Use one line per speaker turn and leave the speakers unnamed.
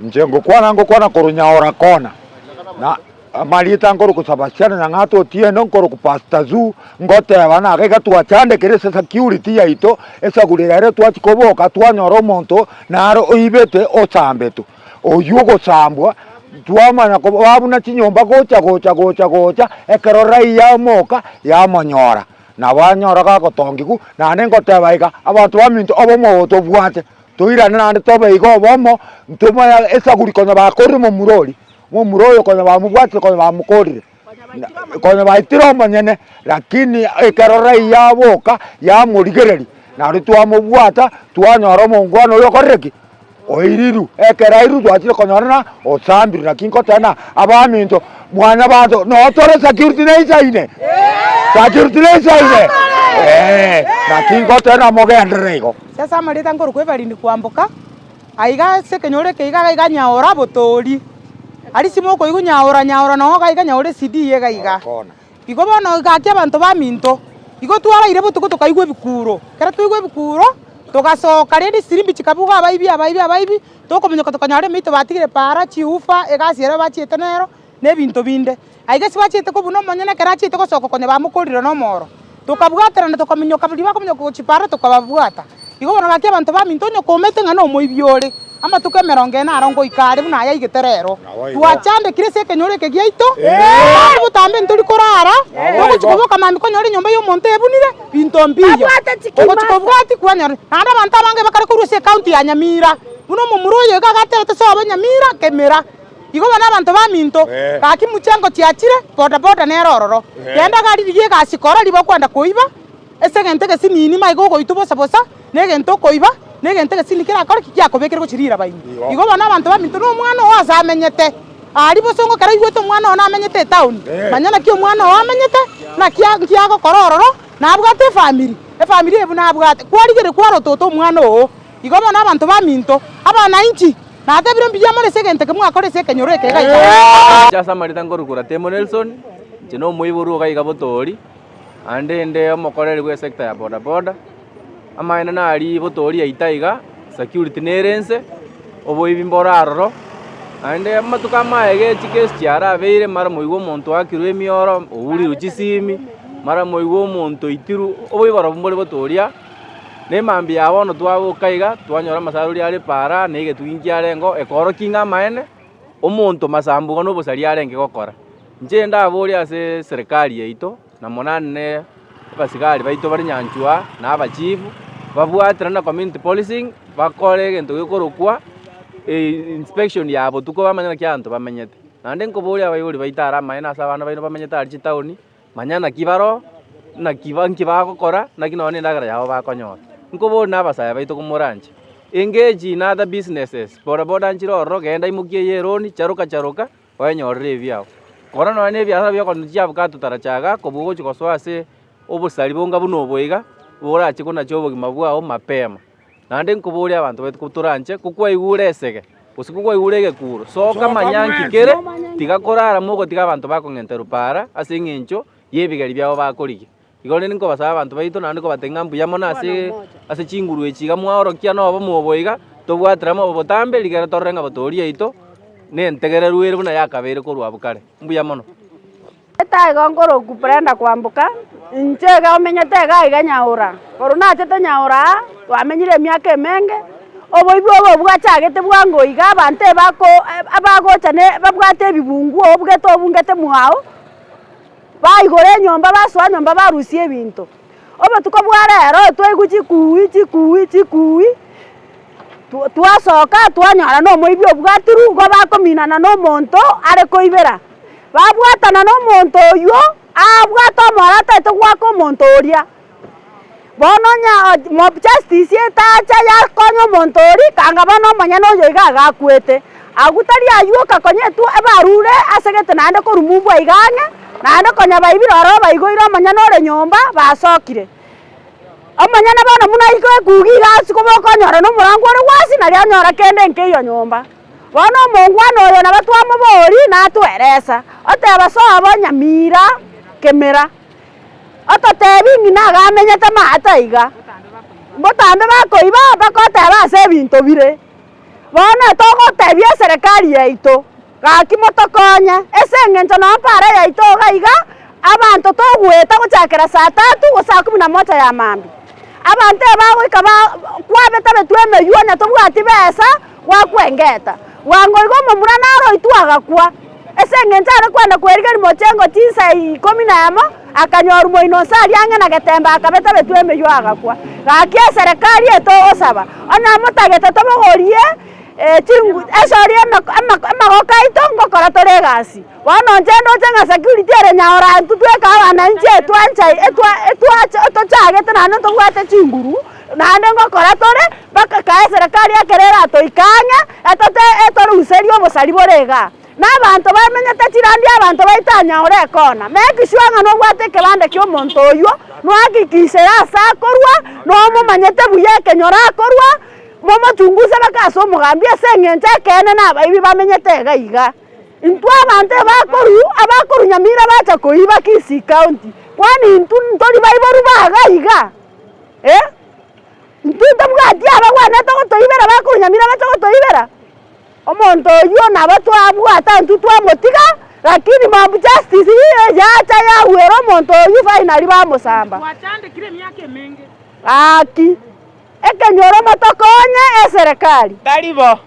Inche ngokwana ngokwana korwa Nyaora Corner, na amarieta nkorokwa Sebastiano Nyang'ata Otieno, nkorokwa Pastor Zuu, ngoteba naga iga twachandekire ase security yaito, esaguri ere twachia koboka twanyora omonto naro oibete osambetwe. Oyio ogosambwa twamanya babuna chinyomba gocha gocha gocha gocha, ekero raia yamoka yamonyora. Nabo anyora gagotongigwa, naende ngoteba iga, abanto baminto obomo obo tobwate, toirane naende tobe iga obomo, ntomanye esaguri konya bakorire momura oria, momura oyo konya bamobwatire konya bamokorire, konya baitire omonyene, lakini ekero raia yaboka yamorigereria, naende twamobwata twanyora omongwana oyo okorire ki? Oirirwe, ekero airirwe twachire konyora ng'a osambirwe naki ngoteba ng'a abaminto mwanyabanto noo tore security neisaine, security neisaine eh, naki ngoteba ng'a mogenderere igo.
Ase amarieta nkorokwa Evelyn Kwamboka, aiga ase ekenyoro eke iga iga Nyaora Botori, aria ase mokoigwa Nyaora Nyaora noo iga iga Nyaora ECD iga iga. Igo bono gaki abanto baminto, igo twaraire botuko tokaigwa ebikuro, ekero twaigwa ebikuro, togasoka rende chisirimbi chikabuga abaibi abaibi abaibi, tokominyoka tokanyora emeito batigire paara, chiufa, egasi ere bachiete nero, na ebinto binde. Aiga ase bachiete kobuna omonyene ekero achiete gosoka konya bamokorire na omoro. Tokabwaterana tokaminyoka baria bakominyoka gochia paara tokababwata. Igo bono gaki abanto baminto onye komete ng'a nomoibi ore, amatuko emerongo ene aro ngoika are buna aya aigete rero. Twachandekire ase ekenyoro eke giaito, naende botambe ntori korara, togochia koboka mambia konyora enyomba y'omonto ebunire, binto mbiyo. Ogochia kobwatia kwanyora, naende abanto abange bakare korwa ase ecounty ya Nyamira, buna omomura oyo iga agaterete sobo Nyamira, Kemera. Igo bono abanto baminto, gaki mochengo chiachire, bodaboda nere ororo. Genda iga riria egasi kora riba okwenda koiba, Ase egento egesinini maiga ogoitwa bosa bosa, na egento okoiba, na egento egesinini kerakore ki? Kiakobekire gochia riraba ime. Igo bono abanto baminto na omwana oo ase amenyete aria bosongo ekero oigwete omwana oo namenyete etown, manya naki omwana oo amenyete, naki nki agokora ororo, nabwate efamiri, efamiri eye buna abwate, kwarigereria kwarotota omwana oo. Igo bono abanto baminto, abanainchi, natebire mbuya mono ase egento eke mwakora ase ekenyoro eke iga iga.
Inche ase amarita nkorokwa Ratemo Nelson, inche na omoiborwa iga iga Botori. Naende inde omokoreri bw'esector ya bodaboda, amaene naria botoria yaito aiga, security nere ense, oboibi mboro aroro, naende amatuko amaye chikesi chiarabeire mara moigwe omonto oakirwe emioro, ourirwe chisimi, mara moigwe omonto oitirwe, oboibi barobwo mbore botoria, na emambia ya bono twaboka iga, twanyora amasaruri are paara, na egetugi nkiarengeo, ekorokia ng'a amaene, omonto masambu igo na obosaria arenge gokora. Inche ndaborie ase eserekari yaito, na mono ne abasigari baito bare nyanchwa na abachifu, babwaterane na community policing, bakore egento gekorokwa inspection ya botuko bamanye naki abanto bamenyete. Naende nkoboria abaibori baito are amaene ase abana baino bamenyete aria chitaoni, manya naki baroo, naki ba nki bagokora, naki nonye na endagera yabo bakonyora. Nkoboria na abasae baito komoranche, engage in other businesses, bodaboda nchire ororo genda imokia eye eroni, charoka charoka. Oenyorere ebiao. Kora nonya na ebiasara bi'okonia chiabukato tarachaga kobua ogochia gosoa ase obosari bonga buna obo iga, borache konacha obogima bwao mapema. Naende nkoboria abanto baito kotoranche, kokwaigure esege, gose kokwaigure egekuro, soka manya nki kere, tiga korara mogotiga abanto bakong'enterwa paara ase eng'encho y'ebigeri biabo bakorigia. Igo rende nkobasaba abanto baito naende nkobatebia ng'a mbuya mono ase ase chinguru echi iga mwaorokia na obomo obo iga, tobwatire amo obo botambe rigere torore ng'a botoori yaito nentegererwa ere buna yakabeire korwa abwo kare. Mbuya mono.
Igo nkorokwa Brenda Kwamboka, inche iga omenyete iga iga Nyaura, korwa nachete Nyaura aa, twamenyire emiaka emenge, oboibi obo bwachagete bwango iga abanto ebako abagocha ne babwate ebibunguo obugete obungete mwao. Baigora enyomba, basoa nyomba barusia ebinto. Obotuko bwa rero twaigwa chikuui chikuui chikuui, twasoka twanyora na omoibi obwatirwe igo bakominana na omonto are koibera. Babwatana na omonto oywo, abwate omoro atagete goaka omonto oria. Bono onye mob justice etacha yakonya omonto oria, kanga bono omonyene oyo iga agakwete. Agwo tari aywo okakonyetwe ebarure ase gete naende korwa mumbu aiga ang'e, naende konya baibire ororo baigoire omonyene ore nyomba basokire. Omonyene bono buna aika ekugi iga ase koba okonyora na omorango ore gwasi naria anyora kende nkeiyo nyomba. Bono omongwana oyo nabo twamoboria natweresa, oteba sobo nyamira kemera. Ototebi ng'ina iga amenyete maate aiga, mbotambe bakoiba mpaka otebe ase ebinto bire. Bono togotebia eserekari yaito, gaki motokonye, ase eng'encho noo para yaito iga iga, abanto togoeta gochakera saa tatu gose saa kumi na moja ya mambia. Abanto ebagoika ba kwabetabetwe emeywo onye tobwati besa, gwakwengeta. Bwango iga omomura naro oitwe agakwa, ase eng'encho are kwenda kwerigeria mochengo chinsa ikomi na emo, akanyorwa moino nse aria ang'e na getembe akabetabetwe emeywo agakwa. Gaki eserekari etogosaba, onye motagete tobogorie chingu esori emeko emeko amagoko aito ngokora tore egasi. Bono inche ndoche ng'a security ere nyaora intwe tweka abananchi etwancha etwa etwacha etochagete naende ntobwate chinguru, naende ngokora tore mpaka kae eserekari ekero eratoike ang'e, etote etoruserie obosari bore igaa. Na abanto bamenyete chirandi abanto baito anyaore ekona, make sure ng'a nobwate ekebanda kia omonto oywo, nohakikishere ase akorwa, nomomanyete buya ekenyoro akorwa, momochunguse mpaka ase omogambi ase eng'encho ekeene na abaibi bamenyete iga iga. Intwe abanto ebakoru abakoru Nyamira bacha koiba Kisii County, kwani intwe ntori baiboru ba iga iga eh? Intwe ntobwati abagwenerete gotoibera bakoru Nyamira bache gotoibera? Omonto oyio nabo twabwata intwe twamotiga, lakini mob justice eye yacha yagwera omonto oyio finally bamosamba.
Twachandekire emiaka emenge.
Gaki, ekenyoro motokonye eserekari.
Tari bo.